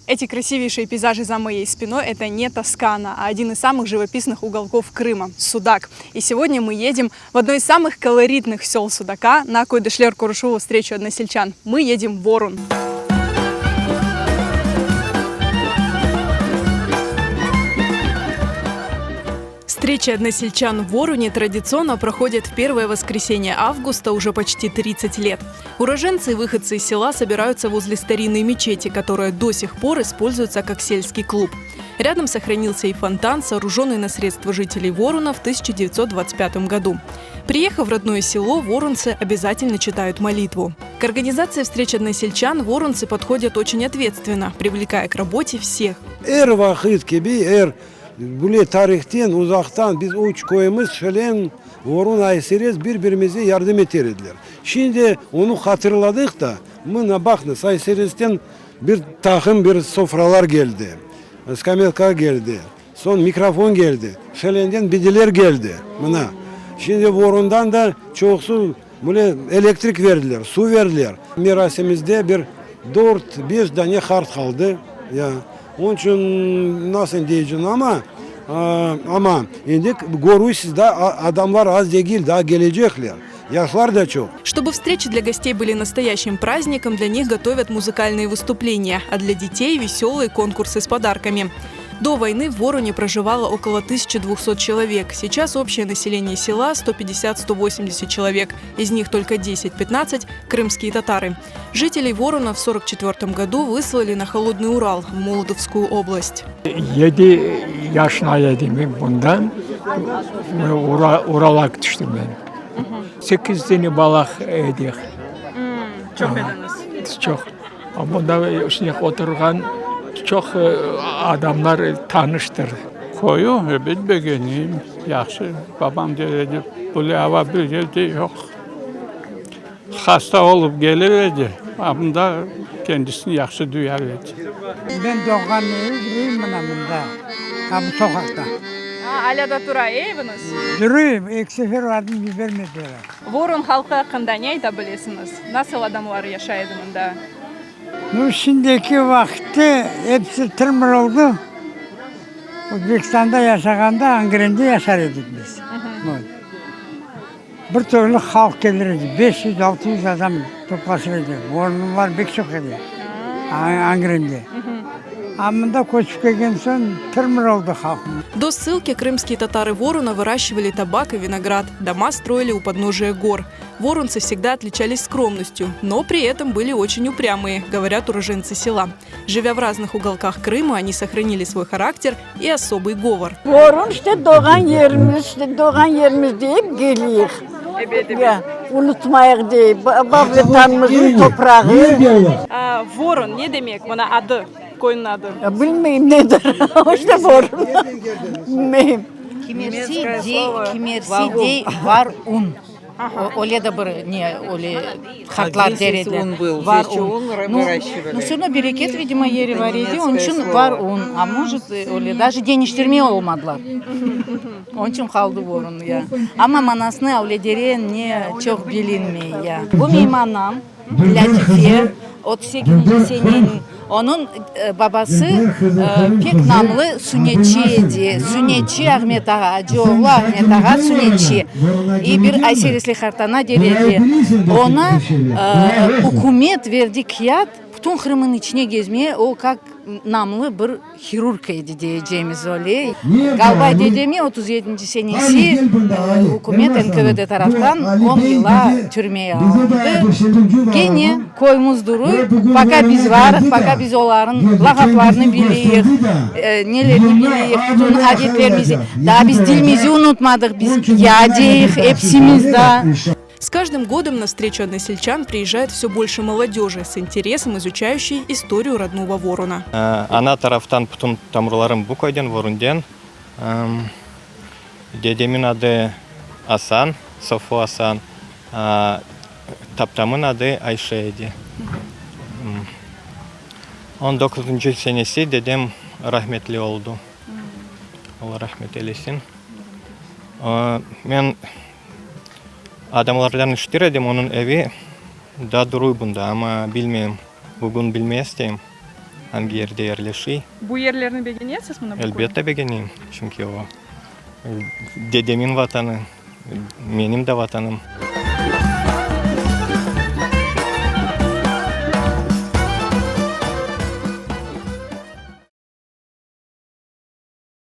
Эти красивейшие пейзажи за моей спиной – это не Тоскана, а один из самых живописных уголков Крыма – Судак. И сегодня мы едем в одно из самых колоритных сел Судака на Койдышлер Курушеву встречу односельчан. Мы едем в Ворун. Встреча односельчан в Воруне традиционно проходит в первое воскресенье августа уже почти 30 лет. Уроженцы и выходцы из села собираются возле старинной мечети, которая до сих пор используется как сельский клуб. Рядом сохранился и фонтан, сооруженный на средства жителей Воруна в 1925 году. Приехав в родное село, ворунцы обязательно читают молитву. К организации встреч односельчан ворунцы подходят очень ответственно, привлекая к работе всех. Er vaqıt kibi, er böyle tarihten, uzaqtan biz üç köyümiz, Şelen, Vorun, Ay-Serez bir-birimize yardım eter ediler. Şimdi onı hatırladıq da, mına baqıñız, Ay-Serezden bir taqım bir sofralar keldi, skamelka keldi, soñ mikrofon keldi, Şelenden bidiler keldi, mına. Şimdi Vorundan da çoqusı böyle elektrik berdiler, suv berdiler. Merasimizde bir dört, beş dane qart qaldı, ya. Onıñ içün, nasıl deycem, amma, amma endi körüysiz da, adamlar az degil, daa kelecekler, yaşlar da çoq. Чтобы встречи для гостей были настоящим праздником, для них готовят музыкальные выступления, а для детей веселые конкурсы с подарками. До войны в Воруне проживало около 1200 человек. Сейчас общее население села 150-180 человек. Из них только 10-15 – крымские татары. Жителей Воруна в 44 году выслали на Холодный Урал, в Молотовскую область. Yedi yaşına edim men bundan Uralğa tüştim men. Sekiz dene bala edik. Çoq ediñiz. Çoq. Bunda şimdi oturğan çoq adamlar tanıştır. Köyü, ebet, begeneyim, yahşı. Babam der edi, böyle ava bir yerde yoq. Hasta olıp kelir edi, a mında kendisini yahşı duyar edi. Men doğğan evi bileyim mına mında, ha bu soqaqta. A, alâ da tura eviñiz? Duruy, eki sefer vardım, yibermediler. Vorun halqı aqqında ne ayta bilesiñiz? Nasıl adamlar yaşay edi mında? Nu, şimdiki vaqıtte episi tır-mır oldı. Özbekistanda yaşağanda Angrende yaşar edik biz. Bir türlü halq kelir edi, 500, 600 adam toplaşır edi, orunlar bek çoq edi Angrende. A mında köçip kelgen soñ tır-mır oldı halq. До ссылки крымские татары Воруна выращивали табак и виноград, дома строили у подножия гор. Ворунцы всегда отличались скромностью, но при этом были очень упрямые, говорят уроженцы села. Живя в разных уголках Крыма, они сохранили свой характер и особый говор. Vorun işte doğğan yerimiz, işte doğğan yerimiz deyip keliyik. Ya, unutmayıq deyip, baba Vetanımıznıñ toprağı. Vorun ne demek, mına adı, köyniñ adı? Bilmeyim nedir, işte Vorun, bilmeyim. Kimersi dey, kimersi dey var un. Öyle de bir ne, öyle qartlar der edi, var un. Nu, nu vse ravno bereket, vidimo, yeri var edi, onıñ içün var un. A может, öyle daje deñiştirmey olmadılar. Onıñ içün qaldı Vorun, ya. Amma manasını öyle deren ne çoq bilinmey, ya. Bu meymanam. Lâtife, 38-nci seneniñ, onıñ babası pek namlı sunetçi edi, sunetçi Ahmet ağa, acı oğlu Ahmet ağa sunetçi. İ bir Ayserisli qartana der edi, oña ükümet verdi kâğıt, bütün Qırımnıñ içine gezmeye, o kak namlı bir Hirurg edi deyeceğimiz öyle. Galbay dedemi otuz yedinci senesi ükümet NKVD taraftan on yıla türmeye alındı. Kene köyümüz duruy, poka biz varıq, poka biz olarnıñ lağaplarını bileyik, nelerini bileyik, bütün adetlerimizi. Daa biz dilimizi unutmadıq, biz ya deyik epsimiz da. С каждым годом на встречу односельчан приезжает все больше молодежи, с интересом изучающей историю родного Воруна. Ana taraftan bütün tamırlarım bu köyden, Vorunden. Dedemin adı Asan, Sofu Asan, taptamın adı Ayşe edi. On doquzıncı senesi dedem rahmetli oldu. Alla rahmet eylesin. Men Adamlardan işitir edim, onıñ evi daa duruy bunda, amma bilmeyim, bugün bilmez deyim. Angi yerde yerleşiy. Bu yerlerni begenesiz mına bu köyni? Elbette begenem, çünki o dedemin vatanı, menim de vatanım.